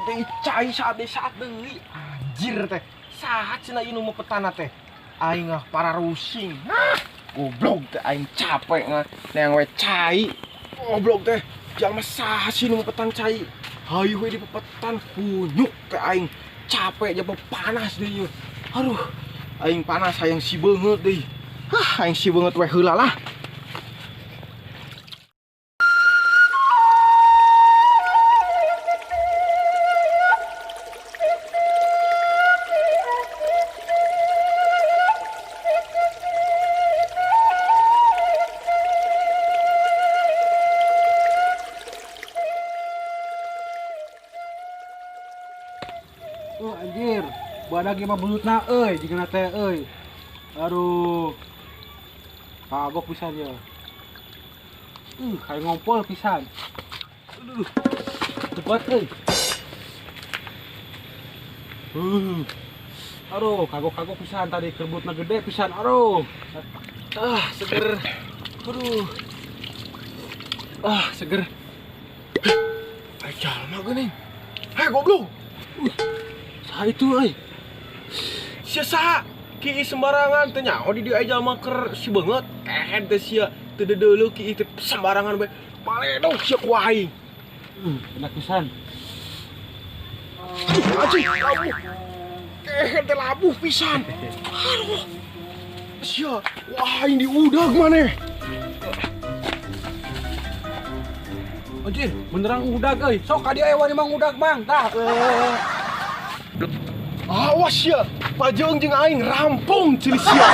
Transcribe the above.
Goblok teh cai saat saat deui. Anjir teh. Saha cenah ieu nu mepetana teh? Aing ah para rusing. Hah, goblok teh aing capek ngah neang we cai. Goblok teh. Jalma saha sih nu mepetan cai? Hayu we dipepetan kunyuk teh aing. Capek jaba panas deui. Aduh, aing panas hayang si beungeut deui. Hah, aing si beungeut we heula lah. Oh anjir, badag ieu mah bulutna euy, jigana teh euy. Aduh. Kagok pisan ya. Kayak ngompol pisan. Aduh. Cepat euy. Aduh, kagok-kagok pisan tadi kerbutna gede pisan. Aduh. Ah, seger. Aduh. Ah, seger. Ay, jalma geuning. Hei, goblok. Saha itu euy? Sia saha? Ki sembarangan teh nyaho di dieu aya jalma keur si beungeut. Kehed teh sia teu dedeuleu ki teh sembarangan bae. Paledog sia ku aing. Enak pisan. Anjing, labuh. Kehed teh labuh pisan. Aduh. Sia, wah aing diudag maneh. Anjir, beneran udag euy. Sok ka dieu aya wani mang udag mang. Tah. Awas sia, pajeung jeung aing rampung ciri sia.